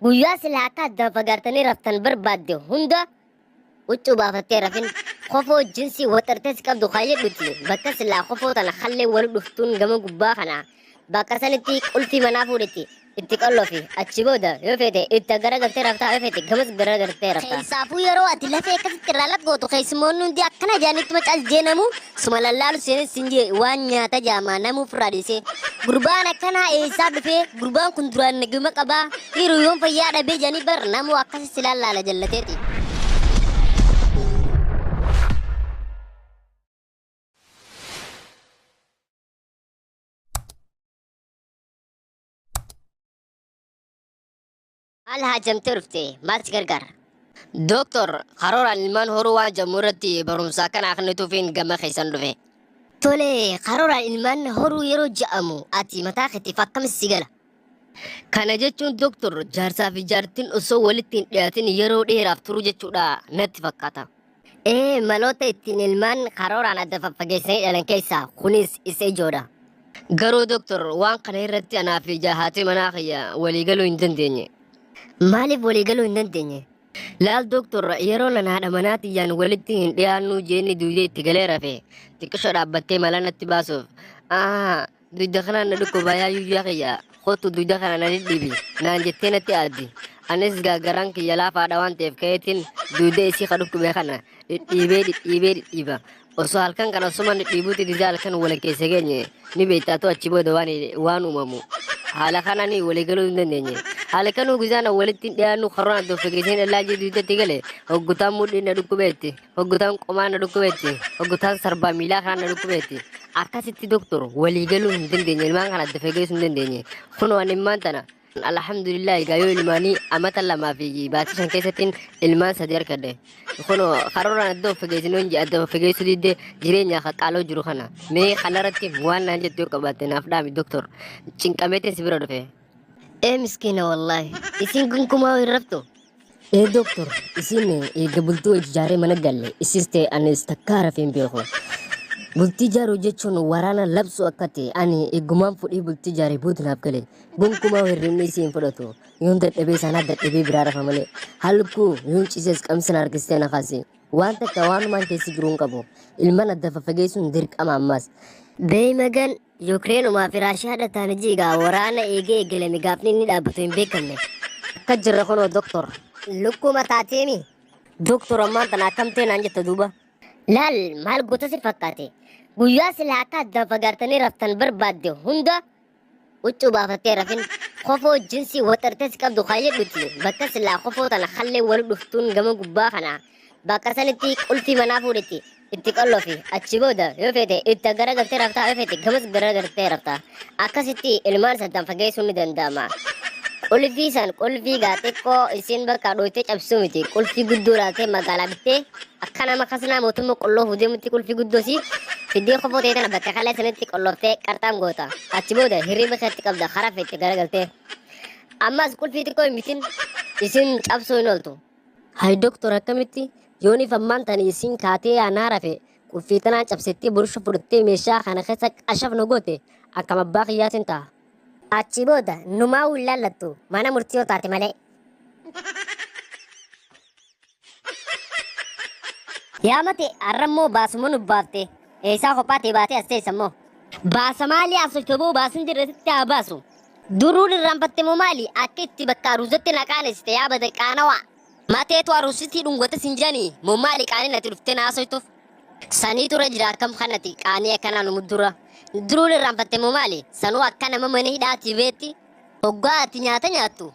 Guyyaa silaa akka addaan fagaatanii raftan barbaadde hunda huccuu baafattee rafin kofoo jinsii waxartee si qabdu kaayyadhuti bakka silaa kofoo tana hallee wal dhuftuun gama gubbaa kana bakka sanitti qulfii manaa fuudhetti itti qollofi achi booda yoo feete itti garagaltee raftaa yoo feete gamas garagaltee raftaa. Keessaafuu yeroo ati lafee akkasitti irraa laggootu keessumoonni hundi akkana jaanittuma cal jeenamu suma lallaalu seenes sin jee waan nyaata jaamaa namuu ofirraa dhiisee. Gurbaan akkanaa eessaa dhufee gurbaan kun duraan naguma qabaa dhiiru yoon fayyaa dhabee jaanii bar namuu akkasi si lallaala jallateeti. Maal haajamtee dhufte maal si gargaara? Dooktor, karooraan ilmaan horuu waan jedhamu irratti barumsa akkanaa kennituufiin gama keessan dhufe. Tole, karooraan ilmaan horuu yeroo je'amu ati mataa keetiif akkamis si gala? Kana jechuun dooktor, jaarsaa fi jaartiin osoo walitti hin dhiyaatin yeroo dheeraaf turu jechuudha natti fakkaata. Ee, maloota ittiin ilmaan karooraan adda faffageessanii dhalan keessaa kunis isa ijoodha. Garuu dooktor, waan kana irratti anaa fi haati manaa kiyya waliigaluu hin dandeenye. Maaliif waliigaluu hin dandeenye? Laal dooktor, yeroo nan haadha manaa tiyyaan walitti hin dhiyaannu jeenni duudee itti galee rafe xiqqishoo dhaabbattee mala natti baasuuf. Dugda kanaan na dhukkuba yaa yuyyaa kiyya kottu dugda kana na dhidhiibi naan jettee natti aaddi. Anis garaan kiyya laafaadha waan ta'eef ka'eetiin dugda isii ka dhukkube kana dhidhiibee dhidhiibee dhidhiiba. Osoo halkan kana osuma dhidhiibuutti dida halkan wal keessa geenye ni beektaatu achi booda waan uumamu. Haala kanaan walii galuu hin dandeenye. Haala kanuu gizaan walitti hin dhiyaannu karoora adda fageesseen dhalaa jee dugdatti gale hoggutaan mudhiin na dhukkubeetti. Hoggutaan qomaa na dhukkubeetti. Hoggutaan sarbaa miilaa kanaan na dhukkubeetti. Akkasitti doktor walii galuu hin dandeenye ilmaan kana adda fageessuu hin dandeenye. Kunoo ani ilmaan tana alhamdulillah egaa yoo ilmaanii amata 2 fi baatii 5 keessatti ilmaan 3 argadhe. Kunoo karooraan adda of fageessinoo hin adda of fageessuu diddee jireenya qaqqaaloo jiru kana. Mee kanarratti waan naan jettu yoo qabaatte naaf dhaami doktor. Cinqameetiin si bira dhufe. Ee miskiina wallaahi isin gonkumaa hin raftu. Ee doktor, isin eega bultii hojii ijaaree mana galle isis ta'e anis takkaa rafee hin beeku. Bultii ijaaruu jechuun waraana labsuu akka ta'e ani eegumaan fudhee bultii ijaaree booda naaf gale. Gonkumaa hirribni isii hin fudhatu. Yoon dadhabee sanaa dadhabee biraa rafa malee. Halkuu yoon ciises qamsi na harkistee na kaase. Waan takka waanumaan keessi jiru hin qabu. Ilmaan adda faffageessuun dirqama ammas. Beeymagan Yukireenumaa fi Raashiyaadha taane jiigaa waraana eegee eegalame gaafni inni dhaabbatu hin beekamne. Akka jirra kunoo doktor. Lukkuu mataateemi. Doktor ammaan tana akkam ta'e naan jetta duuba. Laal maal goota si fakkaate? Guyyaa silaa akka addaan fagaatanii raftan barbaadde hunda huccuu baafattee rafin kofoo jinsii waxartee si qabdu kaayyadhuti bakka silaa kofoo tana hallee wal dhuftuun gama gubbaa kana bakka sanitti qulfii manaa fuudhetti itti qollofi achi booda yoo feete itti garagaltee raftaa yoo feete gamas garagaltee raftaa akkasitti ilmaan saddaan fageessuun ni danda'ama. Qulfii san qulfii gaa xiqqoo isin bakka dhooytee cabsuu miti qulfii guddoo laaltee magaalaa bittee akka nama kasnaa mootummaa qolloofu deemutti qulfii guddoo si fiddee kofoo ta'e tana bakka kalee sanitti qollooftee qarxaam goota achi booda hirriba keetti qabda karaa feette garagaltee ammas qulfii xiqqoo hin bitin isin cabsuu hin ooltu. Hay doktor akkamitti yooniif ammaan tani isin kaatee anaa rafe qulfii tanaan cabsettee burusha fudhattee meeshaa kana keessa qashaf na goote akkam abbaa kiyyaatiin ta'a. Achi booda numaa hin laallattu mana murtii yoo taate malee. Yaa mate har'ammoo baasuma nu baafte eessaa kophaa ta'e baatee as teessa immoo. Baasa maalii asofte boo baasin dirreetti haa baasu. Duruun irraanfatte moo maali akka itti bakka aruuzatti na qaanessite yaa bada qaanawaa. Mateetu aruusitti dhungate sin jedhanii moo maali qaaniin ati dhuftee na haasoftuuf? Sanii tura jira akkam kanati qaanii akkanaa nu muddura. Duruun irraanfatte moo maali sanuu akka nama mana hidhaatii beetti. Hoggaa ati nyaata nyaattu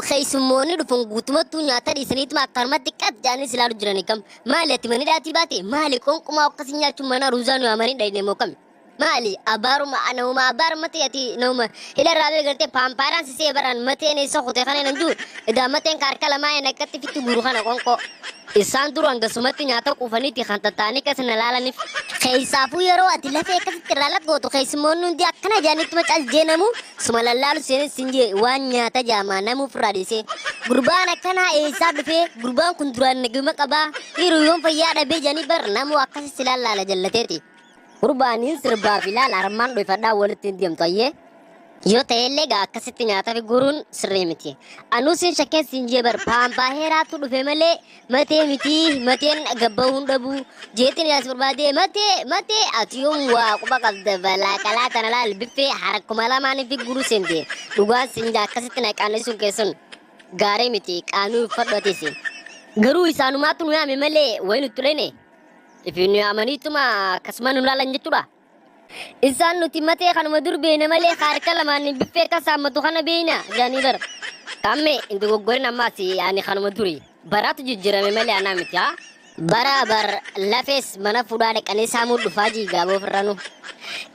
keessummoonni dhufan guutumattuu nyaata dhiisaniituma akkanumatti qat jedhanii si ilaalu jiranii kam maali ati mana hidhaatii baate maali qonqumaa akkasii nyaachuun mana aruuzaa nu yaamanii dhayne moo kami maali abaaruma nama abaaruma ta'e ati nama hidha irraa bee gartee paampaaraan sisee baraan mateen isa kute kana nan jiru edaa mateen ka harka lamaa een akkatti fitti guuru kana qonqoo. Isaan dura hangasumatti nyaata quufaniiti kan tattaanii keessa na laalaniif. Keessaafuu yeroo ati lafee akkasitti irraa laggootu keessummoonni hundi akkana jaanittuma cal jeenamu suma lallaalu seenes sin jee waan nyaata jaamaa namuu ofirraa dhiisee. Gurbaan akkanaa eessaa dhufee gurbaan kun duraan naguma qabaa dhiiru yoon fayyaa dhabee jedhanii bar namuu akkasi si lallaala jallateeti. Gurbaan hin sirbaa fi laala armaan dhoyfadhaa walitti hin deemtu ayyee. Yoo ta'ellee gaa akkasitti nyaata fi guuruun sirrii miti. Anuu siin shakkeen siin jee bar paampaaheeraatu dhufe malee matee miti, mateen gabbahuu hin dhabu. Jeetiin yaas barbaadee matee matee ati yoom waa quba qabda balaa qalaa tana laal biffee harkuma lamaan fi guuruu seente. Dhugaan siin jaa akkasitti na qaanisuun keessan gaarii miti, qaanii uffadhu atis. Garuu isaanumaatu nu yaame malee wayi nutti dhene. Ifi nu yaamaniituma akkasuma nu laalan jechuudha. Isaan nuti matee kanuma dur beena malee harka lamaan biffee akka saammatu kana beena jaanii bara. Tamme hin dogoggorin ammaas, ani kanuma duri. Baraatu jijjiirame malee anaa miti haa. Bara bar lafees mana fuudhaa dhaqanii saamuu dhufaa jiigaa boofirranu.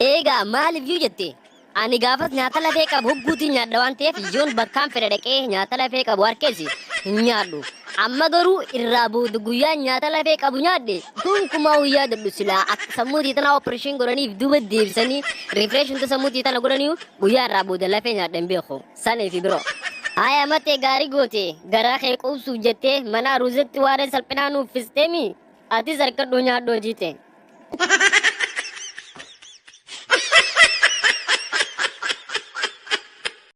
Eegaa maaliif yoo jette, ani gaafas nyaata lafee qabu hogguutiin nyaadha waan ta'eef yoon bakkaan fedhe dhaqee nyaata lafee qabu harkeessi hin nyaadhu. Amma garuu irraa booda guyyaa nyaata lafee qabu nyaadhe gonkumaa guyyaa dadhu silaa akka sammuu tana operation godhaniif duuba deebisanii refresh hunda sammuu tana godhanii guyyaa irraa booda lafee nyaadhe hin beeku. Sanii fi biroo. Haya matee, gaarii goote, garaa kee quubsuuf jettee mana aruuzatti waaree salphinaa nuuf fisteemi, atis harkadhuu nyaadhu hojiite.